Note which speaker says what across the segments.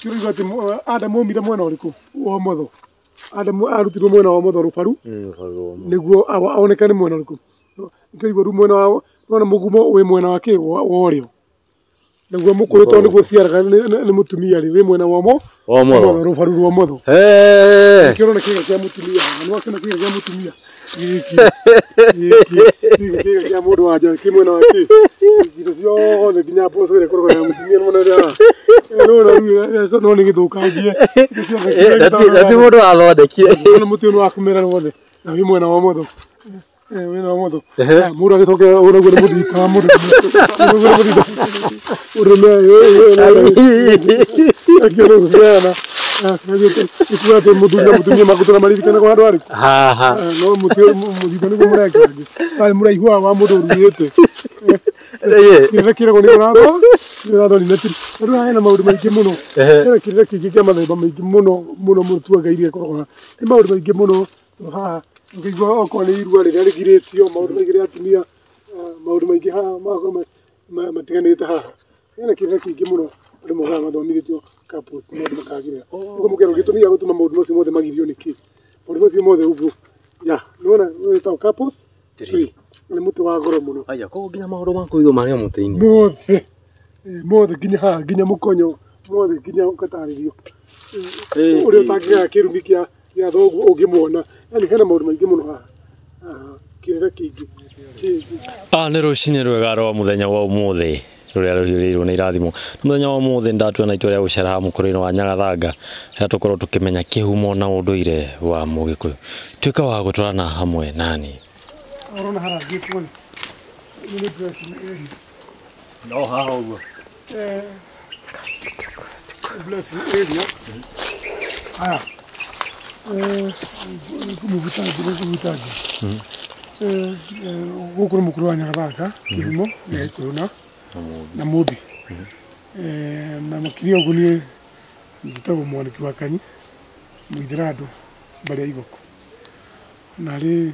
Speaker 1: Kĩũraigua atĩ Adamu aumire mwena ũrĩkũ wa ũmotho? Adamu arutirwo mwena wa ũmotho rũbaru nĩguo onekane mwena ũrĩkũ. Nĩkĩo ũraigua rĩu mwena wa nĩwona mũgumo wĩ mwena wa kĩ wa ũrĩo. Naguo mũkũyũ tondũ nĩguo ũciaraga nĩ mũtumia rĩ, wĩ mwena wa ũmotho rũbaru rwa ũmotho. Nĩkĩo ũrona kĩga kĩa mũtumia haha, nĩwakĩona kĩga kĩa mũtumia gĩkĩ gĩkĩ gĩkĩ kĩga kĩa mũndũ wa nja kĩ mwena wa kĩ indo ciothe nginya mboco ĩrĩa ĩkoragwo ya mũtumia nĩwona ĩrĩa haha. Nĩwona rĩu no nĩ gĩthũkangie. Indo ciothe
Speaker 2: Na ti mũndũ wathondekire.
Speaker 1: Nĩwona mũtĩ ũyũ nĩ wa kũmera wothe na wĩ mwena wa ũmotho. Wĩna wa ũmotho. Mũndũ agĩcoka ũguo nĩ mũthita wa mũndũ. Ũguo nĩ mũthita. Ũrũme akĩona gũciana. Ikuga atĩ mũthuri na mũtumia magũtũra maririkanagwo handũ harĩkũ?
Speaker 2: Haha.
Speaker 1: No mũtĩ mũthita nĩguo mũrekangi. Warĩ mũraihu wa mũndũ ũruĩte. Kĩrĩra kĩragwo nĩ ũratho, nĩ ũratho nĩ tiri. Rĩu haha hena maũndũ maingĩ mũno. Hena kĩrĩra kĩingĩ kĩa mathemba maingĩ mũno mũno mũno tuaga iria ĩkoragwo haha. Nĩ maũndũ maingĩ mũno haha. Ũkĩigua okorwo nĩ irua rĩrĩa rĩgirĩtio, maũndũ maingĩ rĩa atumia, maũndũ maingĩ haha magakorwo matiganĩte haha. Hena kĩrĩra kĩingĩ mũno andũ mokaga mathomithĩtio couples maũndũ makagĩrĩra. Ũguo mũkerwo gĩtũmi gĩa gũtũma maũndũ macio mothe magirio nĩ kĩ? Maũndũ macio mothe ũguo. Ya, nĩwona wĩtagwo couples tree. Nĩ mũtĩ wa goro mũno.
Speaker 2: Aya, koguo nginya maũndũ ma kũigwo marĩ o mũtĩ-inĩ.
Speaker 1: Mothe. Mothe nginya haha nginya mũkonyo mothe nginya ũgatarĩrio. Ũrĩa ũtangĩgaya kĩrumi kĩa thoguo ũngĩmuona. Yaani hena maũndũ maingĩ mũno haha. Kĩrĩra kĩingĩ.
Speaker 2: Nĩ rũcinĩ rwega rwa mũthenya wa ũmũthĩ rũrĩa rũiyũrĩirwo nĩ irathimo. Mũthenya wa ũmũthĩ ndatua na itua rĩa gũcera haha mũkũrũ-inĩ wa Nyagathanga harĩa tũkorwo tũkĩmenya kĩhumo na ũndũire wa Mũgĩkũyũ. Tuĩka wa gũtwarana hamwe nani.
Speaker 1: Ũrona harangĩtwo nĩ nĩ blessing area.
Speaker 2: No haha ũguo.
Speaker 1: Blessing area. Haya. Kũmũbutangi. Gũkũ nĩ mũkũrũ wa Nyagathanga kĩhumo gĩa Gĩkũyũ na Mũmbi. Na makĩria ũguo niĩ njĩtagwo Mwanĩki wa Kanyi Mũithĩrandũ mbarĩ ya Igoko. Na rĩ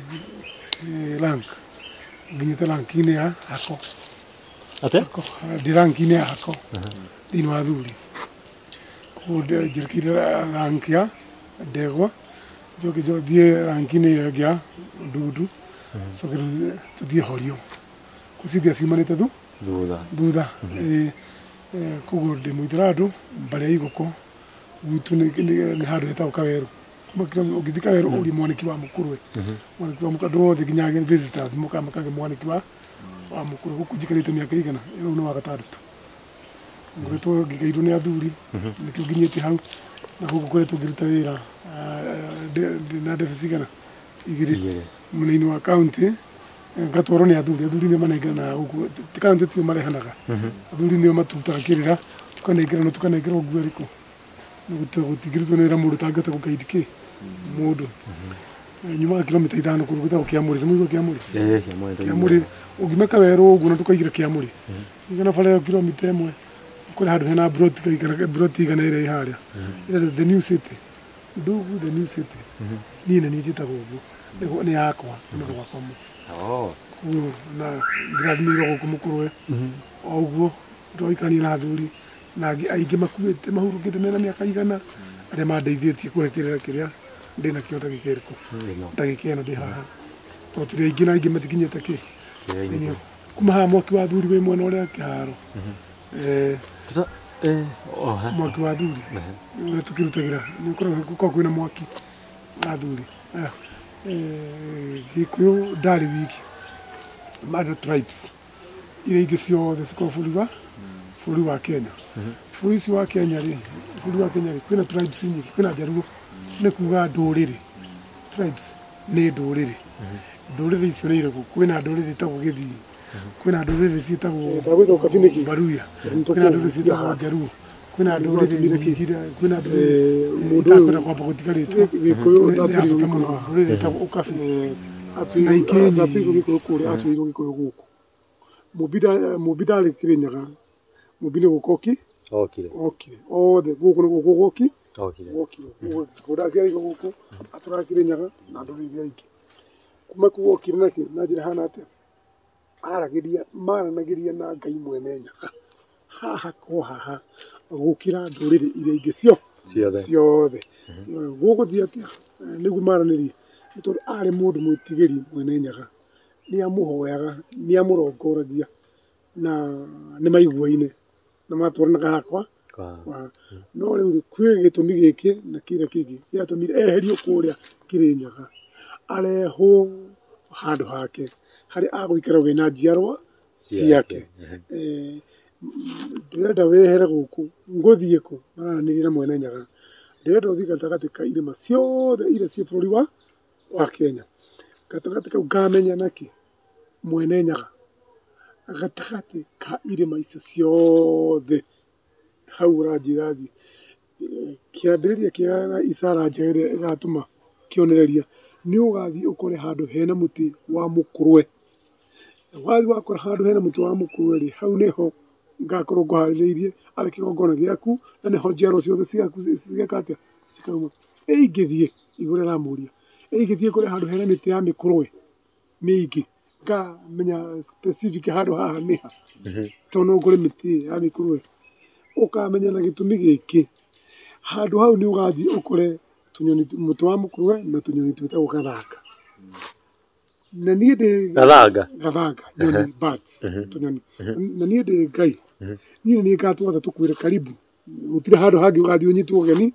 Speaker 1: rank nginyĩte rank-inĩ ya Hako.
Speaker 2: Atĩa?
Speaker 1: Ndĩ rank-inĩ ya Hako thĩinĩ wa athuri. Koguo njĩrĩkĩire rank ya Ndegwa, njoke thiĩ rank-inĩ ĩyo ĩngĩ ya Ndundu, coke rĩu tũthiĩ Horio. Kũu ciumanĩte
Speaker 2: Thutha.
Speaker 1: Thutha. Koguo ndĩ Mũithĩrandũ mbarĩ ya Igoko, gwitũ nĩ handũ hetagwo Kawerũ. Ũngĩthiĩ Kawerũ ũrie Mwanĩki wa Mũkũrwe. Mwanĩki wa Mũkũrwe, andũ othe nginya visitors mokaga makage Mwanĩki wa Mũkũrwe. Gũkũ njikarĩte mĩaka igana, rĩu nĩ wa gatandatũ. Ngoretwo ngĩgeirwo nĩ athuri, nĩkĩo nginyĩte hau, na gũkũ ngoretwo ngĩruta wĩra na deficit igana igĩrĩ mwena-inĩ wa county, ngatwarwo nĩ athuri, athuri nĩo manengeranaga gũkũ, ti county tio marehanaga, athuri nĩo matutaga kĩrĩra, tũkanengerana tũkanengerwo nguo ĩrĩkũ, gũtingĩrutwo nĩ wĩra mũndũ ũtangĩhota kũ guide kĩ mũndũ. Nyumaga kilomita 5 kũndũ gwĩtagwo Kĩamũrĩ, nĩmũigua Kĩamũrĩ? Kĩamũrĩ, ũngiuma Kawerũ ũguo na tũkaingĩra Kĩamũrĩ, ũngĩona bara ĩyo kilomita 1, kũrĩ handũ hena broti igana ĩrĩa ĩ harĩa, ĩrĩa the new city, Ndugu the new city, niĩ nĩ niĩ njĩtagwo ũguo, nĩ yakwa, nĩ gwakwa mũciĩ. Koguo na ndĩrathimĩirwo gũkũ Mũkũrwe, o ũguo tũraikarania na athuri na angĩ aingĩ makuĩte mahurũkĩte mena mĩaka igana, arĩa mandeithĩtie kũhe kĩrĩra kĩrĩa ndĩnakĩo ndagĩka ĩrĩkũ, ndagĩka ĩno ndĩ haha, tondũ tũrĩ aingĩ na aingĩ matikinyĩte kĩ kuma haha mwaki wa athuri wĩ mwena ũrĩa kĩharo. Mwaki wa athuri ũrĩa tũkĩrutagĩra nĩ ũkoragwo kwĩna mwaki wa athuri. Gĩkũyũ ndarĩ wiki, marĩ tribes iria ingĩ ciothe cikoragwo bũrũri wa Kenya. Bũrũri ũcio wa Kenya rĩ, bũrũri wa Kenya rĩ, kwĩna tribes nyingĩ, kwĩna Njaruo, nĩ kuga ndũrĩrĩ, tribes nĩ ndũrĩrĩ. Ndũrĩrĩ icio nĩ irĩkũ? Kwĩna ndũrĩrĩ ĩtagwo Gĩthii, kwĩna ndũrĩrĩ ciĩtagwo Baruya, kwĩna ndũrĩrĩ ciĩtagwo Njaruo, kwĩna ndũrĩrĩ nyingĩ, kwĩna ndũrĩrĩ itakwenda kwamba gũtiga rĩtwa,
Speaker 3: Gĩkũyũ
Speaker 1: nĩ ya bata mũno, ndũrĩrĩ ĩtagwo Ũkabi na ingĩ nyingĩ.
Speaker 3: Atuirwo Gĩkũyũ kũrĩa, atuirwo Gĩkũyũ gũkũ. Mũmbi ndarĩ Kĩrĩnyaga, Mũmbi nĩ gũka
Speaker 2: Okire.
Speaker 3: okire. Othe gũkũ nĩ gũkũ gwoki,
Speaker 2: Okire.
Speaker 3: gwokire. Gũkũ ndaciarĩirwo gũkũ, atũraga Kĩrĩnyaga na ndũrĩrĩ iria ingĩ. Kuma kũu okire nakĩ na njĩra hana atĩa? Aragĩria, maranagĩria na Ngai mwene Nyaga. Haha ko haha gũkĩra ndũrĩrĩ iria ingĩ ciothe. Gũgũthiĩ atĩa nĩguo maranĩrie nĩ tondũ arĩ mũndũ mwĩtigĩri Mwene Nyaga, nĩ amũhoyaga, nĩ amũrongoragia na nĩ maiguaine na matwaranaga hakwa. No rĩu kwĩ gĩtũmi gĩkĩ na kĩrĩa kĩngĩ gĩatũmire eherio kũrĩa Kĩrĩnyaga arehwo handũ hake harĩa agũikara we na njiarwa ciake. Ndĩrenda wehere gũkũ ngũthiĩ kũ maranĩrie na Mwene Nyaga, ndĩrenda ũthiĩ gatagatĩ ka irĩma ciothe iria ciĩ bũrũri wa Kenya, gatagatĩ kau ngamenya nakĩ Mwene Nyaga gatagatĩ ka irĩma icio ciothe hau ũranjĩra thiĩ. Kĩambĩrĩria kĩega na icara njega ĩrĩa ĩgatũma kĩonereria nĩ ũgathiĩ ũkore handũ hena mũtĩ wa mũkũrwe. Wathiĩ wakora handũ hena mũtĩ wa mũkũrwe rĩ, hau nĩho ngakorwo ngũharĩrĩirie arĩ kĩgongona gĩaku na nĩho njiarwa ciothe ciaku cigeka atĩa cikauma. Ingĩthiĩ igũrũ aramũria, ingĩthiĩ kũrĩa handũ hena mĩtĩ ya mĩkũrwe mĩingĩ ngamenya specific handũ haha nĩha, tondũ no ngore mĩtĩ ya mĩkũrwe. Ũkamenya na gĩtũmi gĩkĩ, handũ hau nĩ ũgathiĩ ũkore tũnyoni, mũtĩ wa mũkũrwe na tũnyoni twĩtagwo gathanga. Na niĩ ndĩ
Speaker 2: Gathanga?
Speaker 3: Gathanga, nyoni, birds, tũnyoni. Na niĩ ndĩ Ngai, niĩ nĩ ngatwatha tũkwĩre karibu, gũtirĩ handũ hangĩ ũgathiĩ ũnyitwo ũgeni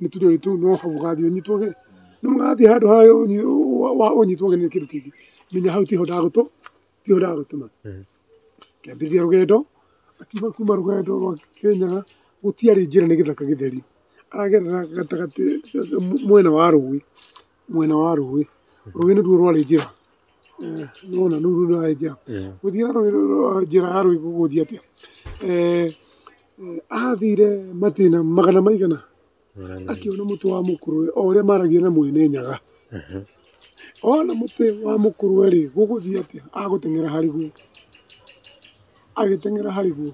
Speaker 3: nĩ tũnyoni tũu, no hau ũgathiĩ ũnyitwo ũgeni. No mũgathiĩ handũ ha ũnyitwo ũgeni nĩ kĩndũ kĩngĩ, menya hau tiho ndagũtũma. Kĩambĩrĩria rũgendo, akiuma kuma rũgendo rwa Kĩrĩnyaga gũtiarĩ njĩra nĩ gĩthaka gĩtheri, aragerera gatagatĩ mwena wa rũĩ, rũĩ nĩruo rwarĩ njĩra. Nĩwona rũu rwarĩ njĩra. Gũthiĩ na rũĩ njĩra ya rũĩ gũgũthiĩ atĩa? Athire matĩna magana maigana akĩona mũtĩ wa mũkũrwe o ũrĩa maragia na Mwene Nyaga. Ona mũtĩ wa mũkũrwe rĩ, gũgũthiĩ atĩa? Agũteng'era harĩ guo. Agĩteng'era harĩ guo.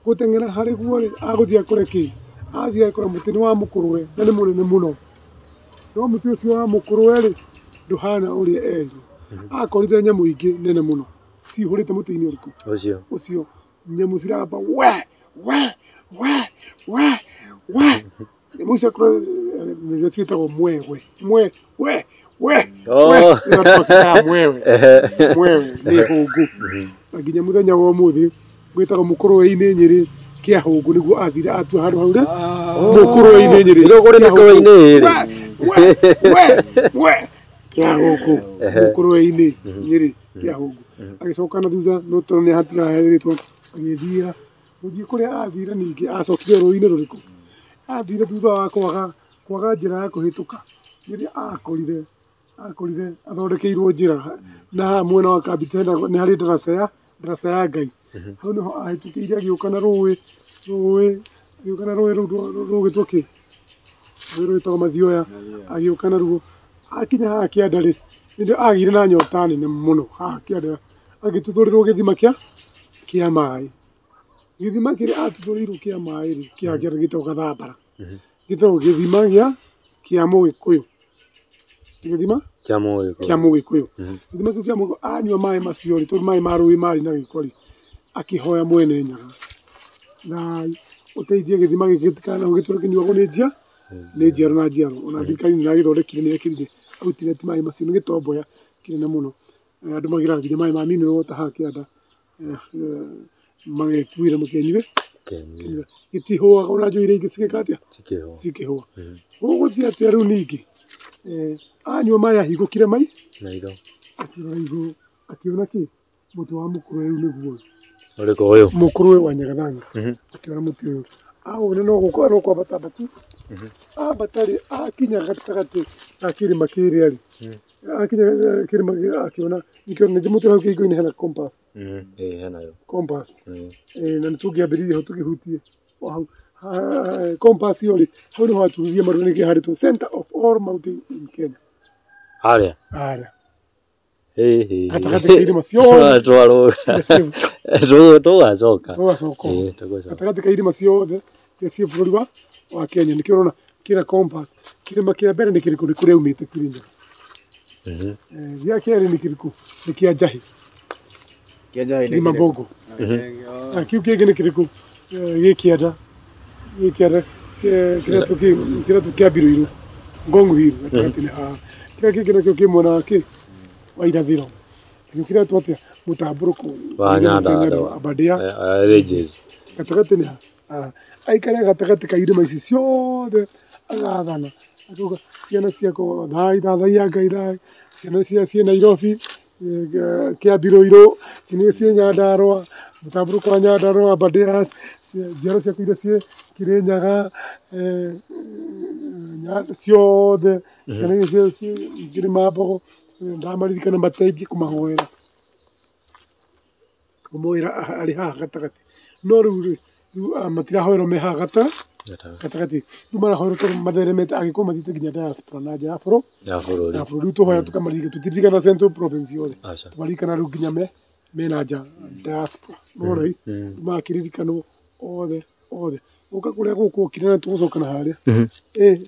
Speaker 3: Gũteng'era harĩ guo rĩ, agũthiĩ akore kĩ? Athiĩ akora mũtĩ nĩ wa mũkũrwe na nĩ mũnene mũno. No mũtĩ ũcio wa mũkũrwe rĩ, ndũhana ũrĩa erirwo. Akorire nyamũ ingĩ nene mũno cihũrĩte mũtĩ-inĩ ũrĩkũ? Ũcio. Nyamũ ciramba we we we we we. Nyamũ icio nĩcio ciĩtagwo mwewe. Mwe we we we. Mwewe. Mwewe nĩ hũngũ. Na nginya mũthenya wa ũmũthĩ gwĩtagwo mũkũrwe-inĩ Nyĩrĩ kĩa hũngũ nĩguo athire atua handũ hau rĩ. Mũkũrwe-inĩ Nyĩrĩ.
Speaker 2: Nĩguo kũrĩ mĩkũrwe-inĩ ĩrĩ.
Speaker 3: We we we kĩa hũngũ. Mũkũrwe-inĩ Nyĩrĩ kĩa hũngũ. Agĩcoka na thutha no tondũ nĩ hatigaherĩtwo agĩthiĩra. Gũthiĩ kũrĩa athire ningĩ acokire rũĩ-inĩ rũrĩkũ? Athire thutha wa kwaga njĩra ya kũhĩtũka. Rĩrĩa akorire athondekeirwo njĩra na haha mwena wa Kambiti nĩ harĩ ndaraca ya Ngai. Hau nĩho ahĩtũkĩire agĩũka na rũĩ, agĩũka na rũĩ rũu rũgĩtwo kĩ? Rũĩ rwĩtagwo Mathioya, agĩũka naruo. Akinya haha kĩanda rĩ, nĩrĩo agĩire na nyota nene mũno haha kĩanda, agĩtuthũrĩrwo gĩthima kĩa maĩ. Gĩthima kĩrĩa atuthũrĩirwo kĩa maĩ rĩ, kĩa kĩanda gĩtagwo Gathambara. Gĩtagwo gĩthima kĩa Mũgĩkũyũ. Gĩthima kĩa Mũgĩkũyũ. Gĩthima kĩu kĩa Mũgĩkũyũ, anyua maĩ macio rĩ, tondũ maĩ ma rũĩ marĩ na gĩko rĩ, akĩhoya Mwene Nyaga na ũteithie gĩthima gĩkĩ gĩtikanahũe gĩtũre kĩnyuagwo nĩ njiaro na njiaro. Ona thirikari nĩ ĩragĩthondekire nĩ yekĩrire outlet maĩ macio nĩ gĩtomboya kĩnene mũno. Andũ magĩraga nginya maĩ ma mineral water haha kĩanda, magekuĩra makĩnyue. Gĩtihũaga ona njũĩ iria ingĩ cigĩka atĩa? Cikĩhũa. Gũgũthiĩ atĩa rĩu ningĩ? Anyua maĩ ahingũkire mai
Speaker 2: Maitho.
Speaker 3: Akĩrora igũrũ akĩona kĩ? Mũtĩ wa mũkũrwe rĩu nĩguo ũyũ.
Speaker 2: Ũrĩkũ ũyũ?
Speaker 3: Mũkũrwe wa Nyagathanga. Akĩona mũtĩ ũyũ. Awona no gũkũ no kwambata ambatu. Ambata rĩ, akinya gatagatĩ ga kĩrĩma kĩrĩa rĩ, akinya kĩrĩma akĩona nĩkĩo nĩ mũtĩ hau kĩhingo-inĩ hena compass.
Speaker 2: Ĩĩ henayo.
Speaker 3: Compass. Na nĩ tũngĩambĩrĩria ho tũkĩhutie o hau. Compass ĩyo rĩ, hau nĩho aturirie maru nĩkĩo handĩtwo Center of all mountain in Kenya.
Speaker 2: Harĩa?
Speaker 3: Harĩa.
Speaker 2: Gatagatĩ
Speaker 3: ka irĩma ciothe.
Speaker 2: Tũgacoka.
Speaker 3: Tũgacoka. Gatagatĩ ka irĩma ciothe iria ciĩ bũrũri wa Kenya nĩkĩo ũrona kĩna compass. Kĩrĩma kĩa mbere nĩ kĩrĩkũ? Nĩ kũrĩa aumĩte Kirinyaga. Gĩa kerĩ nĩ kĩrĩkũ? Nĩ kĩa Njahĩ.
Speaker 1: Kirima Mbogo. Kiu kĩngĩ nĩ kĩrĩkũ? Gĩ kĩanda kĩrĩa tu kĩa Mbirũirũ, Ngong Hill gatagatĩ-inĩ haha. Kĩrĩa kĩngĩ nakĩo kĩ mwena wa kĩ wa irathĩro, nakĩo kĩretwo atĩa? Mũtambũrũko
Speaker 2: wa Nyandarua,
Speaker 1: Aberdare
Speaker 2: Ranges
Speaker 1: gatagatĩ-inĩ haha. Aikare gatagatĩ ka irĩma ici ciothe agathana, akauga ciana ciakwa thai thathaiya Ngai thai, ciana cia ciĩ Nairobi kĩa Mbirũirũ, ciana ciĩ Nyandarua, mũtambũrũko wa Nyandarua, Aberdare, njiaro ciaku iria ciĩ Kĩrĩnyaga, ciothe ciana iria ciĩ Kĩrĩma Mbogo, ndamaririkana mateithie kũmahoera, kũmoera arĩ haha gatagatĩ. No rĩu rĩ, matirahoerwo me haha gatagatĩ, rĩu marahoerwo tondũ matheremete, angĩkorwo mathiĩte nginya diaspora na nja ya bũrũri.
Speaker 2: Ya bũrũri.
Speaker 1: Rĩu tũhoya tũkamaririkana, tũtiririkana Central Province yothe,
Speaker 2: Aca.
Speaker 1: tũmaririkana rĩu nginya mena nja diaspora, nĩwona ĩ, makĩririkanwo othe othe. Ũka kũrĩa gũkũ ũkire na tũgũcoka na harĩa.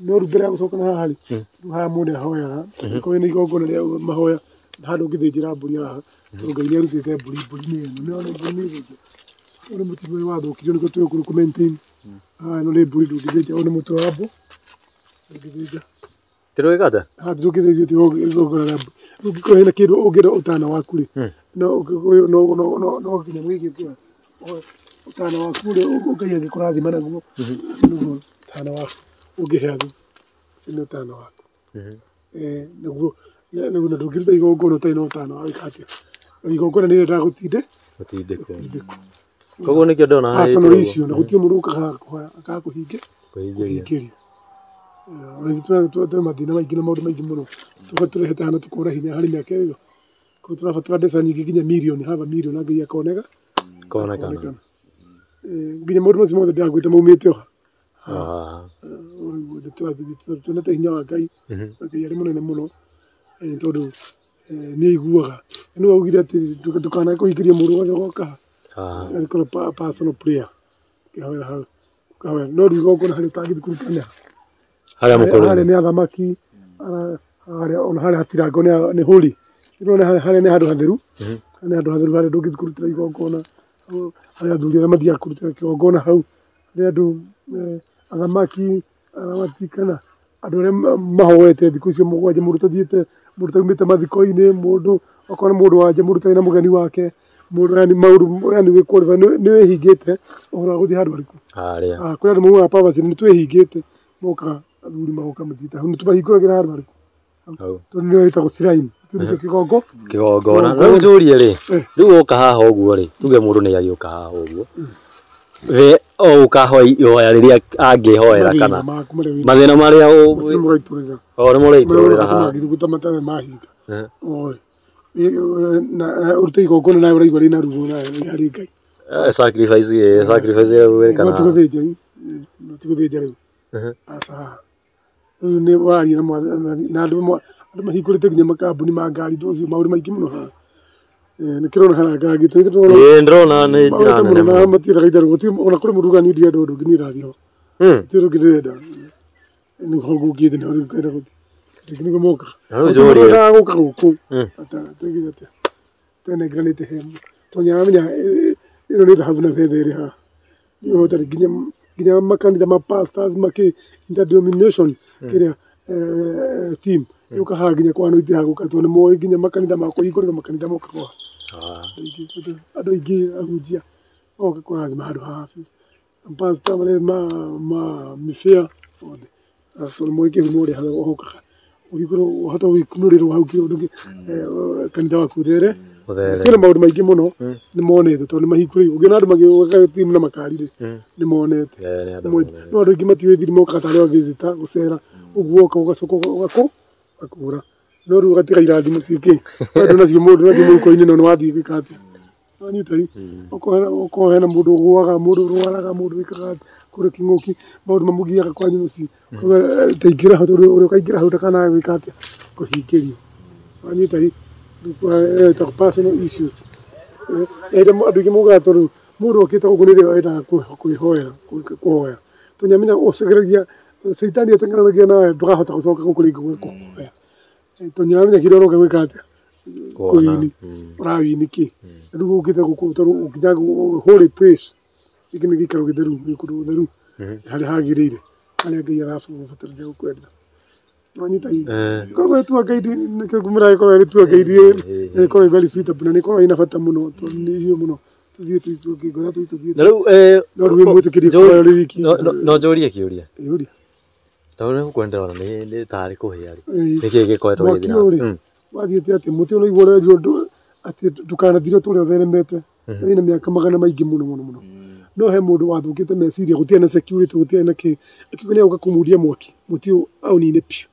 Speaker 1: No rĩu mbere ya gũcoka na haha rĩ, rĩu haha mũndũ ahoyaga, angĩkorwo wĩna igongona rĩa mahoya, handũ ũngĩthĩnjĩra mbũri haha, tondũ Ngai nĩarutĩte mbũri, mbũri nĩ ĩno, nĩwona mbũri nĩ ĩthĩnjwo. Ũyũ nĩ mũtino ũyũ wathũkirio nĩguo tũĩ kũ maintain. Haha ĩno nĩ mbũri ndũngĩthĩnja, ũyũ nĩ mũtwe wa mbũ, ndũngĩthĩnja.
Speaker 2: Tũrĩka atĩa?
Speaker 1: Haha ndũngĩthĩnja igongona rĩa mbũri. Rĩu ũngĩkorwo hena kĩndũ ũngĩenda ũtana waku rĩ, no no kĩnyamũ gĩkĩ ũkĩoya, ũtana waku ũrĩa Ngai angĩkũrathima naguo, ũcio nĩguo ũtana waku ũngĩhe andũ, ũcio nĩ ũtana waku. Naguo na ndũngĩruta igongona ũtarĩ na ũtana wa gwĩka atĩa. Igongona nĩ rĩendaga
Speaker 2: gũtindĩkwo.
Speaker 1: Gũtindĩkwo.
Speaker 2: Koguo nĩkĩo ndona haha
Speaker 1: Personal issue, na gũtirĩ mũndũ ũkaga kũhoya akaga
Speaker 2: kũhingĩria.
Speaker 1: Kũhingĩria. Ona ithuĩ twĩ mathĩna maingĩ na maũndũ maingĩ mũno, tũrehete hana tũkora hinya harĩ mĩaka ĩyo. Koguo tũrabatara mbeca nyingĩ nginya mirioni, haba mirioni na Ngai akoneka.
Speaker 2: Konekana.
Speaker 1: Nginya maũndũ macio mothe ndĩragwĩta maumĩte o
Speaker 2: Haha.
Speaker 1: Tuonete hinya wa Ngai, na Ngai arĩ mũnene mũno, nĩ tondũ nĩ aiguaga. Nĩ augire atĩ ndũkanae kũhingĩria mũndũ wothe ũgoka
Speaker 2: Haha.
Speaker 1: haha, personal prayer, ũkĩhoera hau, ũkahoya. No rĩu igongona harĩa ũtangĩthiĩ kũruta nĩ ha?
Speaker 2: Harĩa
Speaker 1: Harĩa
Speaker 2: mũkũrũ-inĩ.
Speaker 1: nĩ athamaki, harĩa ona harĩa hatirango nĩ holy. Nĩũrona harĩa nĩ handũ hatheru, harĩa nĩ handũ hatheru harĩa ndũngĩthiĩ kũrutĩra igongona, harĩa athuri arĩa mathiaga kũrutĩra kĩgongona hau, harĩa andũ athamaki, aramati kana andũ arĩa mahoete thikũ icio mũgwanja, mũndũ ũtathiĩte, mũndũ ũtaumĩte mathiko-inĩ, mũndũ okorwo nĩ mũndũ wa nja, mũndũ ũtarĩ na mũgeni wake, mũndũ yani maũndũ yani wĩ qualified, nĩ wĩhingĩte ũhoro wa gũthiĩ handũ harĩkũ.
Speaker 2: Harĩa.
Speaker 1: Kũrĩ andũ maugaga powers nĩ twĩhingĩte, mokaga athuri magoka mathiĩte hau, nĩ tũmahingũragĩra handũ harĩkũ?
Speaker 2: Hau.
Speaker 1: Tondũ nĩyo ĩtagwo shrine, kĩu nĩkĩo kĩgongo.
Speaker 2: Kĩgongona. Rĩu njũrie rĩ, rĩu woka haha ũguo rĩ, tuge mũndũ nĩ agĩũka haha ũguo. We o ũkahoya ihoya rĩrĩa angĩhoera kana
Speaker 1: Mathĩna maku marĩa wĩna
Speaker 2: mathĩna marĩa
Speaker 1: macio mũraitũrĩra.
Speaker 2: O nĩ mũraitũrũrĩra haha.
Speaker 1: Mangĩthuguta matarĩ mahinga. Oe. Na ũrute igongona nawe ũraigua rĩna ruo nawe harĩ Ngai.
Speaker 2: Sacrifice
Speaker 1: No
Speaker 2: kana.
Speaker 1: ti gũthĩnja, no ti gũthĩnja rĩu. Aca. Rĩu nĩ waria na mwathani na andũ mahingũrĩte nginya makambuni ma ngari ũcio maũndũ maingĩ mũno haha. Nĩ kĩrona harangangĩtwo ithuĩ tũrona
Speaker 2: Ĩĩ ndĩrona nĩ njĩra
Speaker 1: maũndũ
Speaker 2: nene
Speaker 1: mũno na
Speaker 2: mũno.
Speaker 1: matiendaga itherũ gũtirĩ ona kũrĩ mũndũ ugaga niĩ ndirenda ũndũ ũngĩ niĩ ndathiĩ ho. Gũtirĩ ũndũ ũngĩ ndĩrenda. Nĩho ngũkĩte nĩho rĩu ngwenda gũthiĩ. Rĩngĩ nĩguo mokaga.
Speaker 2: Na rĩu njũrie.
Speaker 1: Endaga gũka gũkũ. Atengire atĩa? Tenengeranĩte he tondũ nĩaramenya ĩno nĩ thahabu na betha ĩrĩ haha. Nĩ ũhotani nginya makanitha ma pastors makĩ interdenomination kĩrĩa team yũka haha nginya kwa anointi haha gũka tondũ nĩ moĩ nginya makanitha ma kũhingũrĩrwo makanitha mokaga haha. Andũ aingĩ ahunjia moka kũrathima handũ haha biũ. Pastor marĩa ma mĩbĩa othe tondũ nĩ moĩ kĩhumo ũrĩa hokaga. Ũhingũrwo ũhota gũikunũrĩrwo hau kĩũndũ kanitha waku ũthere.
Speaker 2: Ũthere.
Speaker 1: Kwĩna maũndũ maingĩ mũno nĩ monete tondũ nĩ mahingũrĩirwo. Ũngĩona andũ magĩũka timu na makari rĩ, nĩ monete.
Speaker 2: Nĩ andũ
Speaker 1: No andũ aingĩ matiũĩ thiri mokaga tarĩ o visitor gũcera, ũguo woka ũgacoka ũgakũra. No rĩu ũgatiga irathimo ciĩkĩ. Andũ nacio mũndũ nathiĩ mũhuko-inĩ no nĩ wathiĩ gwĩka atĩa. Wanyita ĩ? Okorwo hena mũndũ ũgũaga, mũndũ ũrwaraga, mũndũ wĩkaga atĩa, kũrĩ kĩng'ũki, maũndũ mamũgiaga kwanyu mũciĩ. Taingĩra hau tondũ ũrĩa ũkaingĩra hau ndakanae gwĩka atĩa, kũhingĩrio. Wanyita ĩ? Ĩtagwo personal issues. Andũ aingĩ maugaga tondũ mũndũ okĩte gũkũ nĩrĩo endaga kwĩhoera, kũhoya. Tondũ nĩamenya ũcagĩragia caitani ateng'eranagia nawe ndũkahota gũcoka gũkũ rĩngĩ kũhoya. Tondũ nĩaramenya kĩrĩa ũroka gwĩka atĩa, Kũwini ũrawini kĩ rĩu ũkĩte gũkũ tondũ ũkinya holy place gĩkĩ nĩ gĩikaro gĩtheru gĩ kũndũ gũtheru harĩa hagĩrĩire harĩa Ngai arabatarĩria gũkwenda nwanyita ĩkoragwo ĩtua Ngai nĩkĩo ngũmĩra ĩkoragwo ĩtua Ngai ĩkoragwo very suitable na nĩ ĩkoragwo ĩna bata mũno tondũ nĩ irio mũno tũthiĩ tũngĩgoya tũthiĩ
Speaker 2: Na rĩu
Speaker 1: no rĩu mwĩtĩkĩrie kũhoya ũrĩ wiki
Speaker 2: no njũrie kĩũria
Speaker 1: ĩũria
Speaker 2: tondũ nĩ gũkwendera nĩ tarĩ kũhĩa rĩ nĩkĩ gĩkoretwo
Speaker 1: mwaki
Speaker 2: gĩgĩthiĩ
Speaker 1: ũyũ
Speaker 2: na
Speaker 1: rĩ wathiĩte atĩ mũtĩ ũraigua ũrerirwo atĩ ndũkanathire ũtũre ũtheremete wĩna mĩaka magana maingĩ mũno mũno mũno no he mũndũ wathũkĩte meciria gũtiarĩ na security gũtiarĩ na kĩ akiuga nĩ agũka kũmundia mwaki mũtĩ ũyũ aũnine biũ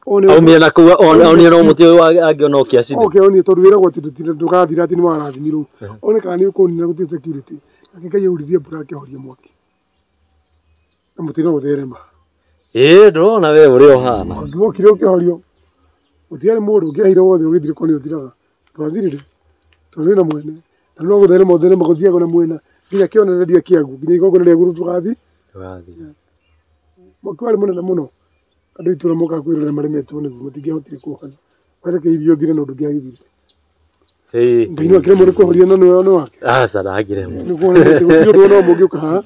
Speaker 1: one
Speaker 2: aumie na kũu onie no mũtĩ ũyũ angĩona ũkĩacine
Speaker 1: oke onie tondũ wĩragwo atĩ ndũgathira atĩ nĩ warathimirwo one kana nĩ ũkũnina gũtirĩ security nake Ngai auririe mbura akĩhoria mwaki na mũtĩ no ũtherema
Speaker 2: ĩĩ ndũrona we ũrĩa ũhana
Speaker 1: ũndũ wokire ũkĩhorio gũtiarĩ mũndũ ũngĩaheire wothe ũgĩthire korwo nĩ ũthiraga ndwathirire tondũ wĩna mwene na no gũtherema ũtherema gũthiaga na mwena nginya kĩonereria kĩaguo nginya igongona rĩaguo tũgathiĩ mwaki warĩ mũnene mũno andũ a itũũra mokaga kwĩrorera maremetwo nĩguo matingĩahotire kũhoria werekeirio ũthire na ndũngĩagĩthire Ngai no akĩremwo nĩ kũhoria na nĩwe nĩ wake
Speaker 2: aca ndangĩremwo
Speaker 1: nĩ kuonania atĩ gũtirĩ ũndũ ona ũmwe ũngĩũka haha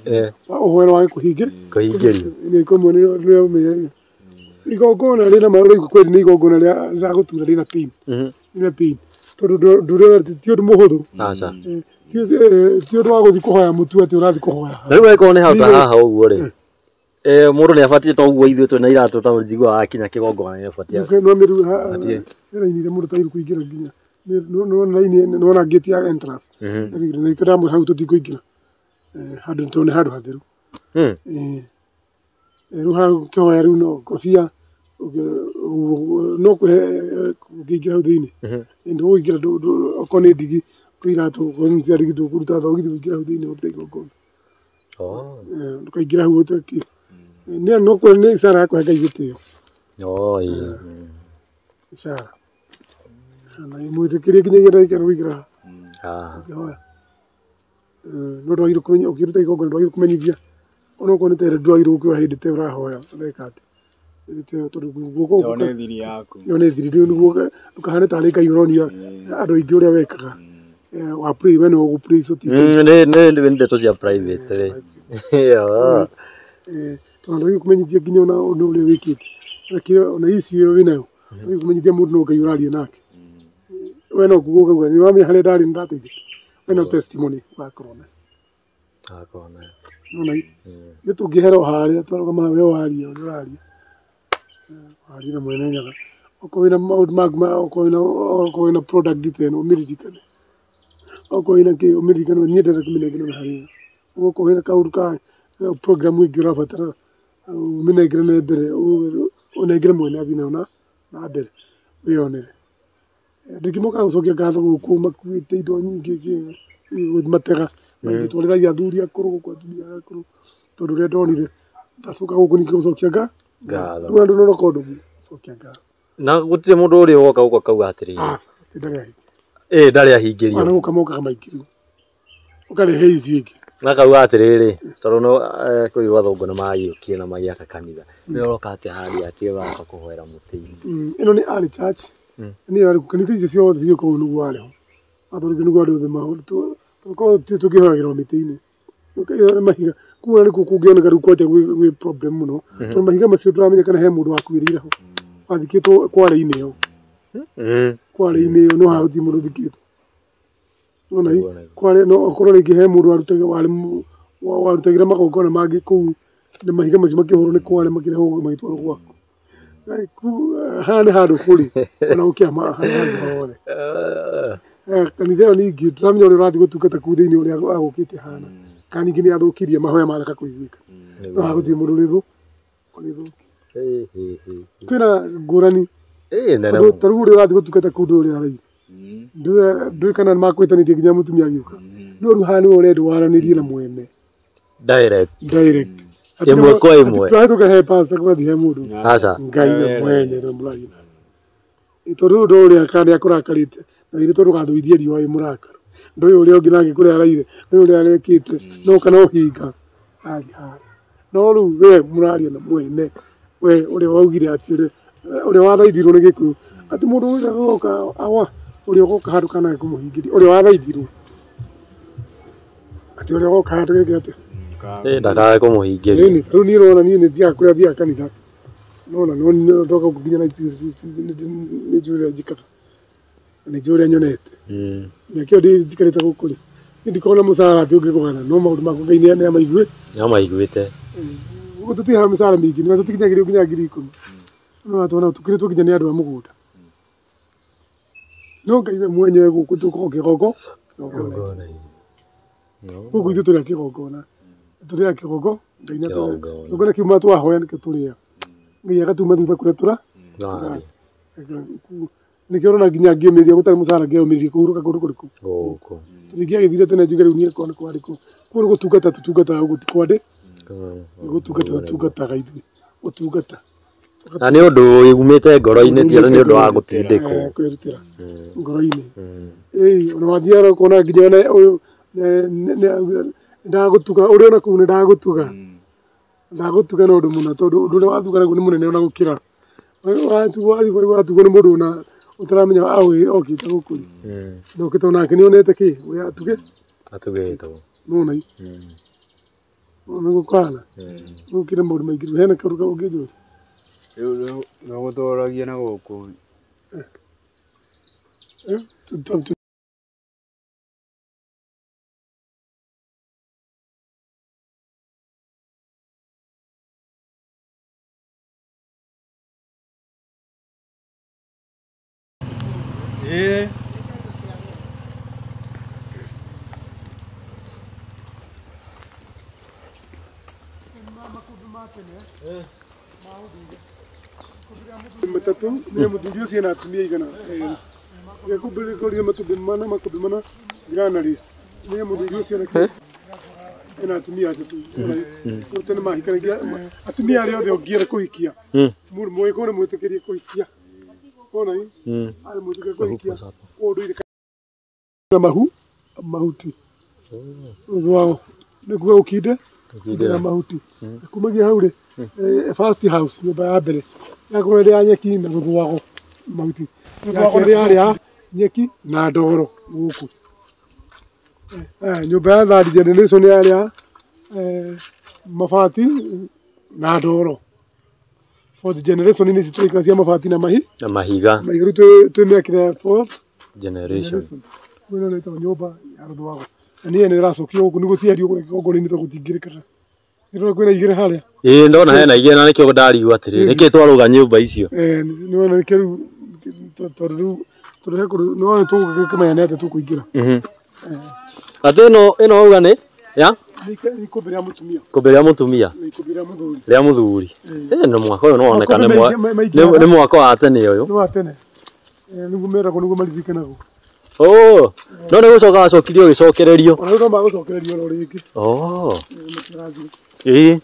Speaker 1: ũhoera wage
Speaker 2: kũhingĩrio
Speaker 1: nĩ kũmwe nĩ ũmenyereire igongona rĩna marũrũ kweli nĩ igongona rĩa rĩragũtura rĩna pain rĩna pain tondũ ndũrona ti ũndũ mũhũthũ
Speaker 2: aca
Speaker 1: ti ũndũ wa gũthiĩ kũhoya mũtu atĩ ũrathiĩ kũhoya
Speaker 2: na rĩu angĩkorwo nĩ hau ta haha ũguo rĩ mũndũ nĩ abatiĩ to ũguo ithuĩ twĩna iratũ ta njiguaga akinya kĩgongona nĩ abatiĩ
Speaker 1: no mĩru raini ĩrĩa mũndũ tairũ kũingĩra nginya nĩwona raini nĩwona gate ya entrance na itũ ndamwĩra hau tũtikũingĩra handũ tondũ nĩ handũ hatheru rĩu hau ũkĩhoya rĩu no kobia no kũhe ũkĩingĩra hau thĩinĩ ndũgũingĩra okorwo nĩ ndigi kwĩ iratũ okorwo nĩ cia ndigi ndũkũruta thogithi ũingĩre hau thĩinĩ ũrute igongona ndũkaingĩra hau ũtakĩ nĩ no nĩ icara ya kũhe Ngai gĩtĩo icara na mwĩtĩkĩrie nginyagia ndagĩka ĩno kũingĩra ũkĩhoya no ndwagĩrĩirwo kũmenya ũkĩruta igongona ndwagĩrĩirwo kũmenyithia ona okorwo nĩ tere ndwagĩrĩirwo gũkĩoya hĩndĩ ta ĩyo ũrahoya ũreka atĩ hĩndĩ ta ĩyo tondũ guoko
Speaker 4: Tondũ nĩ thiri yaku
Speaker 1: ĩyo nĩ thiri rĩu nĩguo ndũkahane tarĩ Ngai ũronia andũ aingĩ ũrĩa wekaga wa pray we no ũgũ pray so ti
Speaker 2: nĩ ndeto cia private rĩ
Speaker 1: tondũ ndwagĩrĩirwo kũmenyithia nginya ona ũndũ ũrĩa wĩkĩte ona issue ĩyo wĩnayo ndwagĩrĩirwo kũmenyithia mũndũ no Ngai ũraria nake we no kuga ũkauga nĩ wamenya harĩa ndarĩ nĩ ndateithĩkire we no testimony ũgakorwo nayo nona ithuĩ tũngĩhera o harĩa twarũgama we waria ũrĩa ũraria warie na mwene Nyaga okorwo wĩna maũndũ maku okorwo wĩna product ta ĩno ũmĩririkane okorwo wĩna kĩ ũmĩririkane niĩ ndĩrenda kũmĩnengera na harĩa okorwo wĩna kaũndũ ka program ĩngĩ ũrabatara ũmĩnengere na mbere ũnengere mwene athiĩ nayo na mbere wĩyonere andũ aingĩ mokaga gũcokia ngatho gũkũ makuĩte indo nyingĩ matega maingĩ twarĩragia athuri akũrũ gũkũ atumia akũrũ tondũ ũrĩa ndonire ndacoka gũkũ ningĩ gũcokia
Speaker 2: ngatho
Speaker 1: rĩu andũ nona kondomu gũcokia ngatho
Speaker 2: na gũtirĩ mũndũ ũrĩ woka gũkũ akauga atĩrĩrĩ
Speaker 1: aca atĩ ndarĩ ahingĩrio
Speaker 2: ĩĩ ndarĩ ahingĩrio
Speaker 1: ona gũka mokaga maingĩ rĩu ũkarehe icio ingĩ
Speaker 2: Makauga atĩrĩrĩ tondũ no kũu athũngũ nĩ magĩũkire na magĩaka kanitha nĩ ũroka atĩ harĩa atĩ ũroka kũhoera mũtĩ-inĩ
Speaker 1: ĩno nĩ Early Church nĩ yarĩ kanitha icio ciothe ciĩ kũu nĩguo warĩ ho athondekire nĩguo andũ othe tũkorwo tũkĩhoyagĩra mĩtĩ-inĩ ũkaiga mahiga kũu nĩkuo kũngĩoneka rĩu kwanja gwĩ problem mũno tondũ mahiga macio ndũramenya kana he mũndũ wakuĩrĩire ho wathikĩtwo kware-inĩ ĩyo kware-inĩ ĩyo no haha gũtirĩ mũndũ ũthikĩtwo nona kware no okorwo rĩngĩ he mũndũ warutagĩra magongona mangĩ kũu na mahiga macio makĩhũrwo nĩ kware makĩrehwo magĩtwarwo gwaku haha nĩ handũ kũrĩ ona gũkĩra harĩa hangĩ hothe kanitha ĩyo ningĩ ndũramenya ũrĩa ũrathiĩ gũtungata kũu thĩinĩ ũrĩa agũkĩte hana kana ningĩ nĩ athũkirie mahoya mareka kũiguĩka no haha gũtirĩ mũndũ ũrĩthũkia kwĩna ngũrani tondũ ta rĩu ũrĩa ũrathiĩ gũtungata kũu ndũĩ ũrĩa araire ndũĩ kana nĩ makwĩtanĩtie nginya mũtumia agĩũka no rĩu haha nĩwe ũrendwo waranĩrie na mwene
Speaker 2: direct
Speaker 1: direct
Speaker 2: ĩmwe kwa ĩmwe
Speaker 1: tũrahĩtũka he pastor kũrathiĩ he mũndũ
Speaker 2: aca
Speaker 1: Ngai na mwenye nĩwe mũraria nake tondũ ũndũ ũrĩa kana nĩakũrakarĩte na wĩrĩtwo ndũgathũithie riũa wĩ mũrakaru ndũĩ ũrĩa ũngĩ nake kũrĩa araire ndũĩ ũrĩa arekĩte no kana ũhinga aria harĩa no rĩu we mũraria na mwene we ũrĩa waugire atĩ ũrĩa wathaithirwo nĩ gĩkuũ atĩ mũndũ ũrĩa agoka awa Ũrĩa ũgoka handũ kana kũmũhingĩria ũrĩa wathaithirwo atĩ ũrĩa ũgoka handũ gĩke atĩa.
Speaker 2: Ndakae kũmũhingĩria.
Speaker 1: Ĩni rĩu niĩ ũrona niĩ nĩ thiaga kũrĩa thiaga kanitha nona no ndoka gũkũ nginya nĩ njũĩ ũrĩa njikaga na nĩ njũĩ ũrĩa nyonete. Nĩkĩo njikarĩte gũkũ rĩ niĩ ndikoragwo na mũcara atĩ ũngĩkũgana no maũndũ makwa Ngai nĩ amaigue.
Speaker 2: Nĩ amaiguĩte.
Speaker 1: Gũkũ tũtiheaga mĩcara mĩingĩ nĩ tũtikinyagĩrio nginya 10,000. No tuona tũkĩrĩtwo nginya nĩ andũ a mũgũnda. No Ngai we mwenyewe gũkũ tũkoragwo kĩgongona. Gũkũ ithuĩ tũrĩa kĩgongona. Tũrĩa kĩgongo Ngai nĩ atũrĩa. Kĩgongona kiu twahoya nĩkĩo tũrĩa. Ngai agatuma thutha kũrĩa tũra. Nĩkĩo ũrona nginya ngĩũmĩrĩria gũtarĩ mũcara ngĩũmĩrĩria kũhurũka kũndũ kũrĩkũ.
Speaker 2: Gũkũ.
Speaker 1: Ingĩagĩthire tene njuge rĩu niĩ korwo nĩ kwandĩkwo. Kũu nĩ gũtungata tũtungataga gũkũ ti kwandĩ. Nĩ gũtungata tũtungataga ithuĩ. Gũtungata.
Speaker 2: Na nĩ ũndũ umĩte ngoro-inĩ ti atĩ nĩ ũndũ wa gũtindĩkwo.
Speaker 1: Kwĩrutĩra ngoro-inĩ. Ĩĩ ona wathiaga ũkona nginya ona ũyũ ndagũtuga ũrĩa ona kũu nĩ ndagũtuga. Ndagũtuga na ũndũ mũna tondũ ũndũ ũrĩa watuga naguo nĩ mũnene ona gũkĩra. Watugwo nĩ mũndũ ona ũtaramenya okĩte gũkũ rĩ. Na okĩte onake nĩ onete kĩ ũrĩa atuge.
Speaker 2: Atugĩtwo.
Speaker 1: Nĩwona nĩguo kũhana. Gũkĩrĩ maũndũ maingĩ hena kaũndũ ũngĩnjũria.
Speaker 4: Rĩu no gũtũragia na gũkũ.
Speaker 1: Matatu nĩ mũthuri ũcio ena atumia igana gĩkũmbĩrĩria matumbĩ mana makũmbĩ mana granaries nĩ mũthuri ũcio ena atumia atatũ tene mahikanagia atumia arĩa othe ũngĩenda kũhikia mũndũ mũgĩkũyũ nĩ mwĩtĩkĩrie kũhikia wona arĩ mwĩtĩkĩrie kũhikia ũndũire na mahu mahuti rũthwao nĩkuga ũkinde na mahuti kumagia hau rĩ first house nyũmba ya mbere yakorwo ĩrĩ ya nyeki na rũthwago mahuti ya kerĩ yarĩ ya nyeki na ndoro gũkũ. Nyũmba ya third generation yarĩ ya mabati na ndoro. Fourth generation nĩ citũrĩkaga cia mabati na mahi
Speaker 2: na mahiga.
Speaker 1: Rĩu twĩ mĩakĩre ya fourth
Speaker 2: generation.
Speaker 1: Ĩno nĩ nyũmba ya rũthwago na niĩ nĩ ĩracokio gũkũ nĩguo ciario kũrĩa kĩgongona-inĩ tondũ gũtingĩrĩkaga. Nĩndĩrona kwĩna igĩrĩ harĩa.
Speaker 2: Ĩĩ ndona hena igĩrĩ na nĩkĩo ndarigwo atĩrĩrĩ nĩkĩĩ twarũga nyũmba icio.
Speaker 1: Nĩwona nĩkĩo rĩu tondũ rĩu tondũ he kũndũ nĩwona tũgũkĩmenya nĩ atĩa tũkũingĩra.
Speaker 2: Atĩ ĩno wauga nĩ ya?
Speaker 1: Nĩ ikũmbĩ rĩa mũtumia.
Speaker 2: Ikũmbĩ rĩa mũtumia.
Speaker 1: Nĩ ikũmbĩ rĩa mũthuri.
Speaker 2: Rĩa mũthuri. Nĩ mwaka ũyũ no woneka nĩ mwaka wa tene ũyũ.
Speaker 1: Nĩ wa tene. Nĩguo meragwo nĩguo maririkanagwo.
Speaker 2: Oh, no nĩ gũcoka wacokirio ũgĩcokererio.
Speaker 1: Ona rĩu no magũcokererio oro rĩngĩ.
Speaker 2: Oh. Ĩĩ.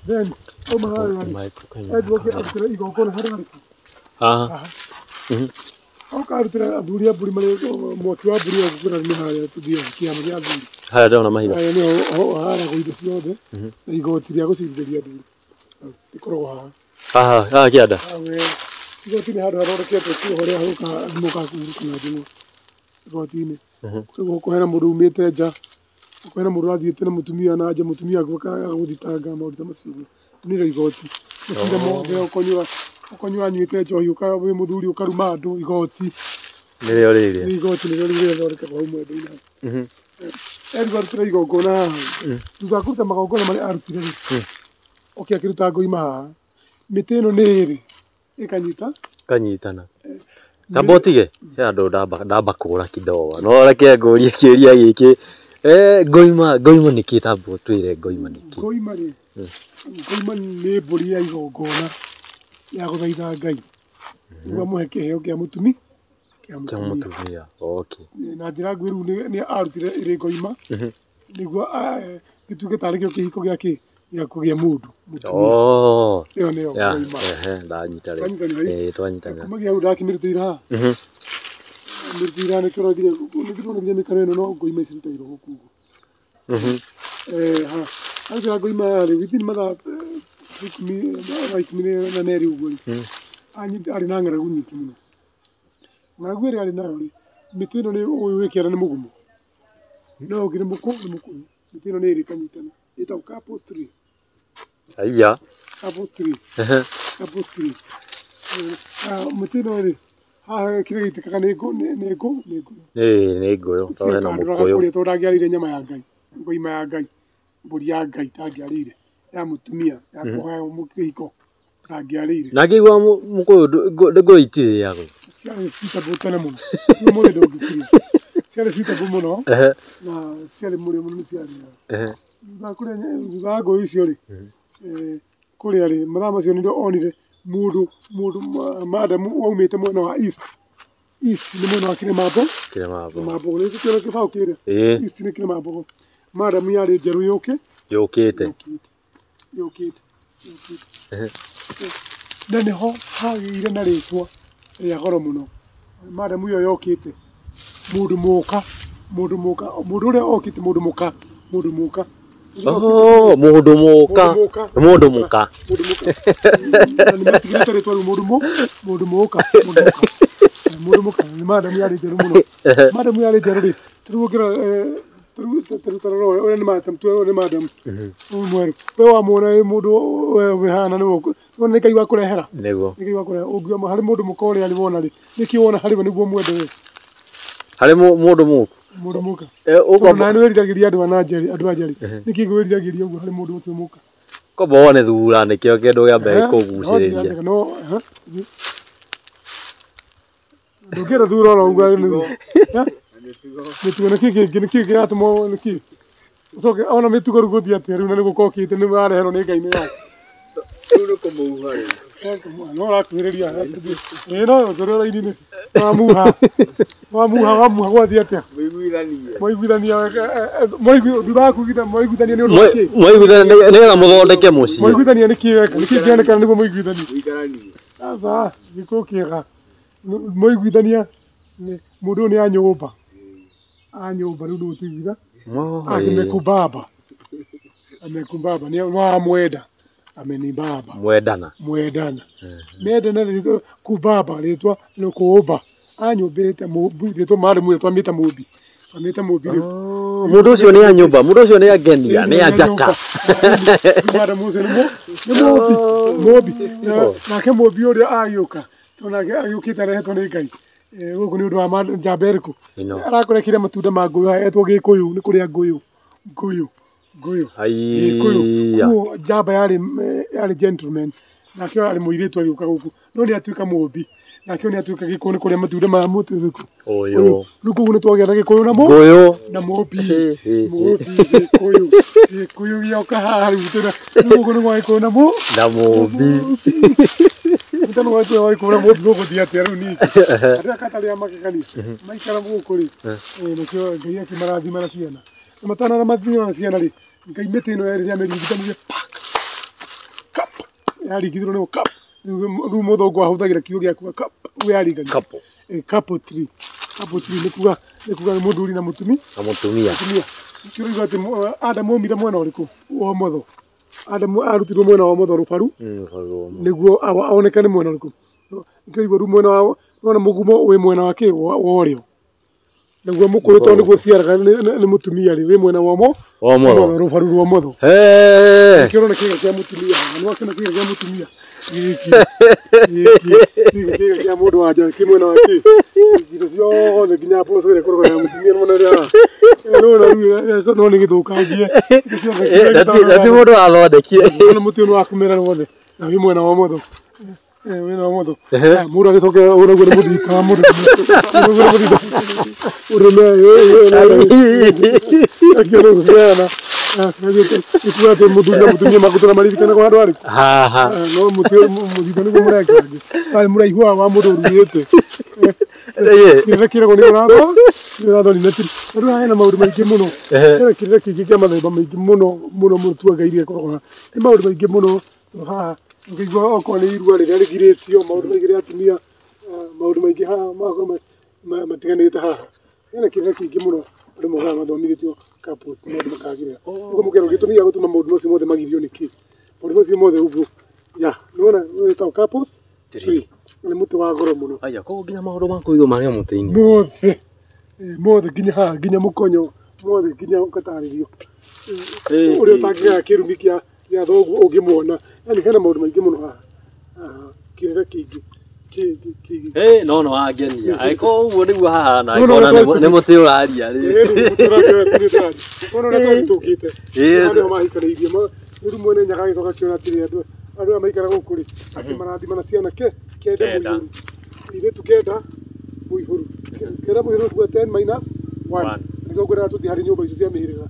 Speaker 1: Then auma harĩa rĩ Edward arutĩra igongona harĩa harĩkũ?
Speaker 2: Haha.
Speaker 1: Oka arutĩra athuri a mbũri marĩ mwaki wa mbũri wa gũkũra nĩ harĩa tũthiaga kĩama gĩa athuri.
Speaker 2: Harĩa ndĩrona mahiga.
Speaker 1: Harĩa nĩho haragwo indo ciothe na igoti rĩa gũcirithĩria athuri. Rĩkoragwo haha.
Speaker 2: Haha, haha kĩanda.
Speaker 1: Igoti nĩ handũ hathondeketwo kuo harĩa hokaga andũ mokaga kũhurũka na njũng'wa igoti-inĩ. Koguo hena mũndũ umĩte nja, hena mũndũ ũrathiĩte na mũtumia na nja, mũtumia agagũthitanga maũndũ ta macio ũguo. Nĩrĩo igoti. Macira mothe ũkonyua anyuĩte njohi wĩ mũthuri ũkaruma andũ igoti.
Speaker 2: Nĩrĩo rĩrĩa.
Speaker 1: Nĩ igoti nĩrĩo rĩu rĩthondekagwo hau mwendo-inĩ hau. Edward arutĩra igongona haha. Thutha wa kũruta magongona marĩa arutire rĩ, oke akĩruta ngoima haha. Mĩtĩ ĩno nĩ ĩrĩ ĩkanyita
Speaker 2: kanyitana. Tamba ũtige he andũ ndamba kũra kidogo no reke ngũrie kĩũria gĩkĩ. Ngoima ngoima nĩ kĩ? Tamba ũtwĩre ngoima nĩ kĩ?
Speaker 1: Ngoima rĩ, ngoima nĩ mbũri ya igongona ya gũthaitha Ngai nĩguo amũhe kĩheo kĩa mũtumi
Speaker 2: kĩa mũtumia. Okay.
Speaker 1: Na njĩra nguhĩ rĩu nĩ arutire ĩrĩ ngoima nĩguo gĩtuĩke tarĩ kĩo kĩhiko gĩa kĩ gĩa kũgĩa mũndũ mũtumia.
Speaker 2: Oh.
Speaker 1: Ĩyo nĩyo ngoima.
Speaker 2: Ndanyita rĩu. Twanyitana.
Speaker 1: Kumagia hau ndakĩmĩrutĩire haha. Mĩrutĩire haha nĩkĩo nginya nĩkĩo nginya mĩkaro ĩno no ngoima icirutagĩrwo gũkũ ũguo. Ha. Arutĩra ngoima haha rĩ within mathaa 12 ũguo rĩ. Arĩ na ng'aragu nyingĩ mũno.
Speaker 3: Ng'aragu ĩrĩa arĩ nayo rĩ, mĩtĩ ĩno nĩ ũyũ wĩ kĩara nĩ mũgumo. No ũngĩ nĩ mũkũyũ. Mĩtĩ ĩno nĩ ĩrĩ ĩkanyitana. Ĩtagwo couples tree.
Speaker 2: Aiya.
Speaker 3: Couples tree. Couples tree. Mũtĩ ĩno rĩ, haha kĩrĩa gĩitĩkaga nĩ ngũ nĩ ngũ nĩ ngũyũ.
Speaker 2: Ĩĩ nĩ ngũyũ tondũ hena mũkũyũ.
Speaker 3: Kũrĩa tondũ ndangĩarĩire nyama ya Ngai, ngoima ya Ngai, mbũri ya Ngai ndangĩarĩire, ya mũtumia, ya kũhoya kĩhiko ndangĩarĩire.
Speaker 2: Na ngĩigua mũkũyũ ngũyũ itirĩagwo.
Speaker 3: Ciarĩ suitable tene mũno. Rĩu ũmũthĩ ndũngĩcirĩa. Ciarĩ suitable mũno na ciarĩ mũrĩo mũno nĩ ciarĩaga. Thutha wa kũrĩa thutha wa ngũyũ icio rĩ, kũrĩa rĩ, mathaa macio nĩrĩo onire mũndũ madamu waumĩte mwena wa east. East nĩ mwena wa Kĩrĩmambogo. Kĩrĩmambogo. Nĩ kĩo kĩbaũ kĩrĩa. East nĩ Kĩrĩmambogo. Madamu yarĩ njerũ yũkĩte. Yũkĩte. Na nĩho hagĩire na rĩtwa rĩa goro mũno. Madamu ĩyo yokĩte. Mũndũ mũka, mũndũ ũrĩa okĩte mũndũ mũka, mũndũ mũka.
Speaker 2: Oh, mũndũ mũka. Mũndũ mũka.
Speaker 3: Mũndũ mũka. Na nĩ matigĩte rĩtwa rĩu mũndũ mũka. Mũndũ mũka. Nĩ madamu yarĩ njerũ mũno. Madamu yarĩ njerũ rĩ, tarĩu ũngĩrora tarĩu ta rora ũrĩa nĩ madamu, tuwe nĩ madamu. Ũyũ mwerũ. We wamuona wĩ mũndũ we wĩhana nĩ nĩ Ngai wakũrehera.
Speaker 2: Nĩguo.
Speaker 3: Nĩ Ngai wakũrehera. Ũngiuma harĩ mũndũ mũka ũrĩa arĩ wona rĩ, nĩkĩ wona harĩ we nĩguo mwende we?
Speaker 2: Harĩ mũndũ mũka.
Speaker 3: Mũndũ mũka. Tondũ nawe nĩ wĩriragĩria andũ a Nanjeri, andũ a Njeri. Nĩkĩ wĩriragĩria ũguo harĩ mũndũ ũcio mũka?
Speaker 2: Kwamba wone thura nĩkĩo kĩndũ kĩa mbere kũgucĩrĩria.
Speaker 3: No, ndũngĩenda thura oro ũguo nĩ mĩtugo nĩkĩ kĩngĩ nĩkĩ kĩratũma nĩkĩ ũcoke ona mĩtugo rĩu gũthiĩ atĩa rĩu na nĩ gũka ũkĩte nĩ wareherwo nĩ Ngai nĩ yaku.
Speaker 4: Rĩu nĩ kũmũhuha rĩu.
Speaker 3: No ũrakuhĩrĩria ĩĩ no tũrĩ raini-inĩ wamuha wamuha wamuha gwathiĩ atĩa?
Speaker 4: Mũiguithanie.
Speaker 3: Mwaiguithania thutha wa mwaiguithania nĩ ũndũ wa kĩ?
Speaker 2: Mwaiguithania nĩgetha mũthondeke mũciĩ.
Speaker 3: Mwaiguithania nĩkĩ weka? Nĩkĩ kĩonekana nĩguo mũiguithanie?
Speaker 4: Mũikaranie.
Speaker 3: Aca gĩkũ kĩega. Mwaiguithania mũndũ ũyũ nĩ anyũmba. Anyũmba rĩu ndũgũtigithia. Amekubaba. Amekubaba nĩ wamwenda. Amenibaba.
Speaker 2: Mwendana.
Speaker 3: Mwendana. Mendana rĩtwa kubaba rĩtwa nĩ kũũmba. Anyũmbĩte mũmbi rĩtwa madamu rĩtwa twamĩta mũmbi. Twamĩta mũmbi rĩu.
Speaker 2: Mũndũ ũcio nĩ anyũmba, mũndũ ũcio nĩ angenia, nĩ anjaka.
Speaker 3: Madamu ũcio nĩ mũmbi, mũmbi. Nake mũmbi ũrĩa agĩũka, tondũ nake agĩũkĩte arehetwo nĩ Ngai. Gũkũ nĩ ũndũ wa njamba ĩrĩkũ? Arakũrekire matunda ma ngũyũ etwo Gĩkũyũ, nĩ kũrĩa ngũyũ. Ngũyũ. Ngũyũ. Gĩkũyũ. Koguo njamba yarĩ gentleman. Nake arĩ mũirĩtu agĩũka gũkũ. No nĩ atuĩka mũmbi. Nake nĩ atuĩka Gĩkũyũ nĩ kũrĩa matunda ma mũtĩ ũrĩkũ?
Speaker 2: Ũyũ.
Speaker 3: Rĩu koguo nĩ twagĩa na Gĩkũyũ na
Speaker 2: Ngũyũ.
Speaker 3: Na mũmbi. Mũmbi Gĩkũyũ. Gĩkũyũ gĩoka haha rĩu tũna. Rĩu gũkũ nĩ gwa Gĩkũyũ na
Speaker 2: Na mũmbi.
Speaker 3: Mũtano wa Gĩkũyũ wa Gĩkũyũ na mũmbi gũgũthiĩ atĩa rĩu ningĩ? Andũ aya katarĩ a magegania. Maikara gũkũ rĩ, nakĩo Ngai akĩmarathima na ciana. Na matanarathima na ciana rĩ, Ngai mĩtĩ ĩno yerĩ nĩamĩringithanirie pak! Kap! Yaringithirwo nĩyo kap! Rĩu mũthũngũ ahũthagĩra kiugo gĩa kuga kap, ũguo yaringania.
Speaker 2: Couple.
Speaker 3: Couple tree. Couple tree nĩ kuga nĩ mũthuri na mũtumia.
Speaker 2: Na mũtumia.
Speaker 3: Mũtumia. Nĩkĩo ũraigua atĩ Adamu aumire mwena ũrĩkũ? Wa ũmotho. Adamu arutirwo mwena wa ũmotho rũbaru. Nĩguo onekane mwena ũrĩkũ. Nĩkĩo ũraigua rĩu mwena wa wona mũgumo wĩ mwena wa kĩ? Wa ũrĩo. Naguo mũkũyũ tondũ nĩguo ũciaraga nĩ mũtumia rĩ, wĩ mwena wa ũmotho. Rũbaru rwa ũmotho. Nĩkĩo ũrona kĩga kĩa mũtumia haha. Nĩwakĩona kĩga kĩa mũtumia? Gĩkĩ. Gĩkĩ. Gĩkĩ kĩga kĩa mũndũ wa nja kĩ mwena wa kĩ? Indo ciothe nginya mboco ĩrĩa ĩkoragwo ya mũtumia nĩwona ũrĩa nĩwona rĩu no nĩ gĩthũkangie.
Speaker 2: Na ti mũndũ wathondekire.
Speaker 3: Nĩwona mũtĩ ũyũ nĩ wa kũmera wothe na wĩ mwena wa ũmotho. Wĩna wa ũmotho. Mũndũ agĩcoka ũguo nĩ mũthita wa mũndũ. Ũguo nĩ mũthita. Ũrũme akĩona gũkĩana. Nĩkuga atĩ mũthuri na mũtumia magũtũra maririkanagwo handũ harĩkũ?
Speaker 2: Haha.
Speaker 3: No mũtĩ mũthita nĩguo mũrekanga. Warĩ mũraihu wa mũndũ ũruĩte. Kĩrĩra kĩragwo nĩ ũratho, nĩ ũratho nĩ tiri. Rĩu haha hena maũndũ maingĩ mũno. Hena kĩrĩra kĩingĩ kĩa mathemba maingĩ mũno mũno mũno tuaga iria ĩkoragwo haha. Nĩ maũndũ maingĩ mũno haha. Ũkĩigua okorwo nĩ irua rĩrĩa rĩgirĩtio, maũndũ maingĩ rĩa atumia, maũndũ maingĩ haha magakorwo matiganĩte haha. Hena kĩrĩra kĩingĩ mũno andũ mokaga mathomithĩtio couples maũndũ makagĩrĩra. Ũguo mũkerwo gĩtũmi gĩa gũtũma maũndũ macio mothe magirio nĩ kĩ? Maũndũ macio mothe ũguo. Ya, nĩwona ĩtagwo couples tree. Na nĩ mũtĩ wa goro mũno.
Speaker 2: Aya, koguo nginya maũndũ ma kũhithwo marĩ o mũtĩ-inĩ.
Speaker 3: Mothe. Mothe nginya haha, nginya mũkonyo, mothe nginya ũgatarĩrio. Ũrĩa ũtangĩgaya kĩrumi kĩa thoguo ũngĩmuona. Yaani hena maũndũ maingĩ mũno haha. Kĩrĩra kĩingĩ. Kĩingĩ.
Speaker 2: No no wangenia. Angĩkorwo ũguo nĩguo hahana,
Speaker 3: No, no,
Speaker 2: angĩkorwo
Speaker 3: no,
Speaker 2: nĩ mũtĩ ũraria rĩ.
Speaker 3: Ona ũrĩa twahĩtũkĩte. Nĩho mahikanĩirie. Rĩu mwene Nyaga agĩcoka akĩona atĩrĩrĩ, andũ aya maikara gũkũ rĩ, akĩmarathima na ciana kenda mũihũru. Airĩtu kenda mũihũru. Kenda mũihũru kuga 10 minus 1. Nĩkĩo ngwĩraga tũthiĩ harĩ nyũmba icio cia mĩhĩrĩga.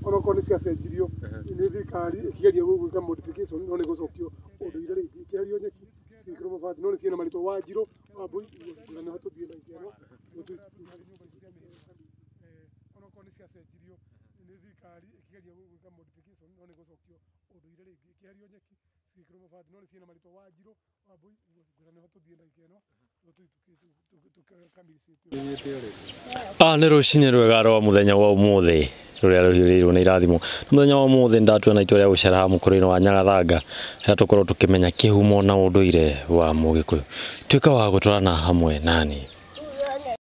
Speaker 3: Onokorwo nĩ ciacenjirio nĩ thirikari ĩkĩgeria gwĩka modification, no nĩ gũcokio ũndũire rĩngĩ. Ĩkĩeherio nyeki cigĩkĩrwo mabati, no nĩ ciĩna marĩtwa Wanjirũ, Wambũi, na nĩho tũthiĩ ndagĩka ĩno. Onokorwo nĩ ciacenjirio nĩ thirikari ĩkĩgeria gwĩka modification, no nĩ gũcokio ũndũire rĩngĩ. Ĩkĩeherio nyeki cigĩkĩrwo mabati, no nĩ ciĩna marĩtwa Wanjirũ, Wambũi, na nĩho tũthiĩ ndagĩka ĩno.
Speaker 2: Nĩ rũcinĩ rwega rwa mũthenya wa ũmũthĩ rũrĩa rũhiũrĩirwo nĩ irathimo. Mũthenya wa ũmũthĩ ndatua na itua rĩa gũcera haha mũkũrũ-inĩ wa Nyagathanga harĩa tũkorwo tũkĩmenya kĩhumo na ũndũire wa Mũgĩkũyũ. Tuĩka wa gũtwarana hamwe nani.